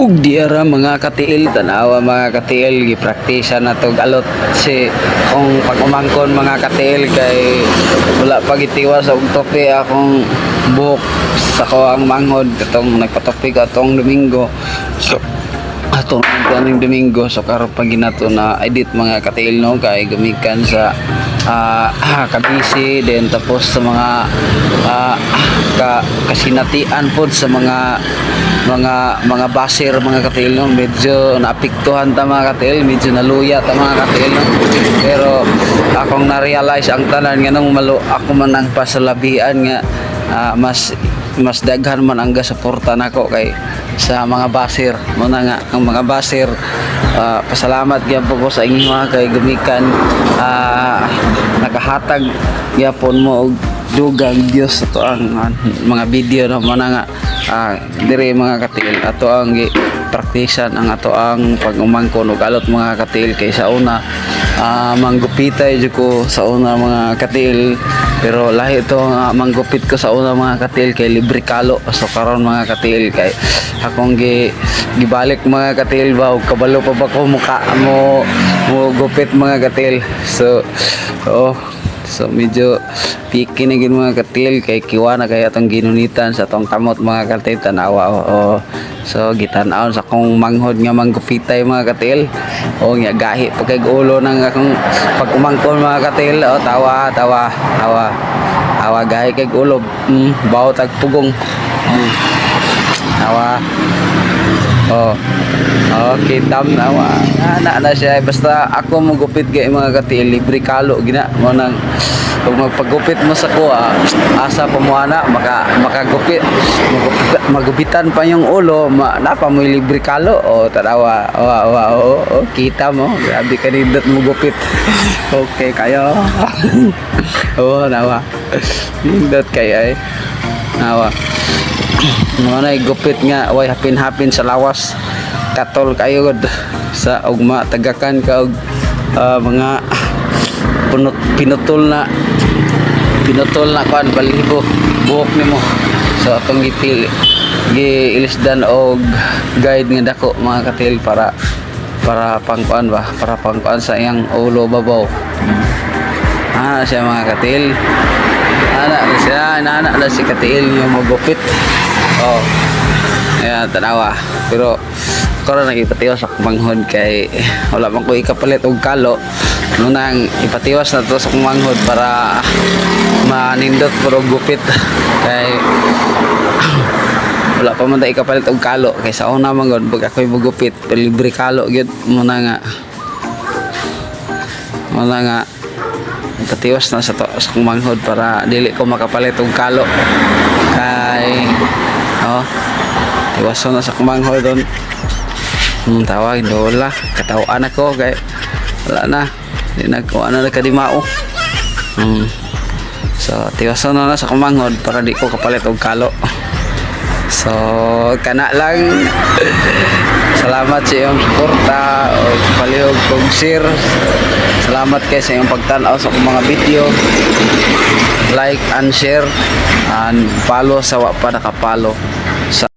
Ug diara, mga katiil, tanawa, mga katiil, gipraktisa na tog alot si kung pag-umangkon, mga katiil, kay wala pa gitiwas og topi akong buhok sa ko ang manghod katong nagpatopi ko atong Domingo. So atong kaning Domingo, so karon pa ginato na edit, mga katiil, no, kay gumikan sa kabisi then tapos sa mga kasinatian pod sa mga basher, mga katiil, no. Medyo naapektuhan ta, mga katiil, medyo naluya ta, mga katiil, no, pero akong na-realize ang tanan nga nung malo ako man ang pasalabian nga mas mas daghan man ang gasuporta nako kay sa mga basher mo na nga ang mga basher, pasalamat gyapon ko sa inyo mga kay gumikan nakahatag gyapon mo og dugang Dios ato ang mga video na mo na nga dire, mga katil, ato ang gi praktisan ang ato ang pag-umangkon og alot, mga katil, kay sa una manggupitay jud ko sa una, mga katil, pero lahi ito nga manggupit ko sa una, mga katil, kay libre kalo. So karon, mga katil, kay akong gibalik, mga katil ba, og kabalo pa ba ko muka mo mo gupit, mga katil. So oh, so medyo piki na gid, mga katil, kay kiwa na kay atong ginunitan sa atong kamot, mga katil. Tanawa, oh. So gitan-aw sa akong manghod nga manggupitay, mga katil. O nga gahi pa kay ulo ng akong pag-umangkon, mga katil. Oh, tawa tawa tawa tawa, gahi kay ulo, bawo tag pugong. Tawa. Oh. Okay, tam nawa. Ana na siya, basta ako mo gupit kay, mga katil, libre kalo gina mo nang kung magpagupit mo sa kuha, asa pa mo ana makagupit, magupitan pa yung ulo, napa mo libre kalo. Oh, tanawa. Oh, oh, kita mo. Grabe ka nindot mo gupit. Okay kayo. Oh, nawa. Nindot kay ay. Nawa. Mga na gupit nga way hapin-hapin sa lawas, katol kayo gud sa ugma, tagakan ka og mga punot, pinutol na kuan balibo buhok nimo. So atong gipili giilisdan og guide nga dako, mga katil, para para pangkuan ba, para pangkuan sa iyang ulo babaw. Ah, siya, mga katil, ana na siya, ana na si katil yung magupit. Oh. Ayan, tanawa. Pero karon nagipatiwas ako manghod kay wala man ko ikapalit og kalo. Nunang ipatiwas na to sa akong manghod para manindot puro gupit kay wala pa man ta ikapalit og kalo, kay sa una man gud pag ako'y magupit libre kalo gyud mo na nga ipatiwas na sa to sa akong manghod para dili ko makapalit og kalo kay oh, tiwason na sa akong manghod doon. Tawag dola katawaan ako kay wala na, di na ko ano na kadimao. So tiwason na sa akong manghod para di ko kapalit og kalo. So kana lang. Salamat sa iyong suporta o palihog kog share. Salamat kay sa iyong pagtan-aw sa akong mga video. Like and share and follow sa wa pa naka-follow sa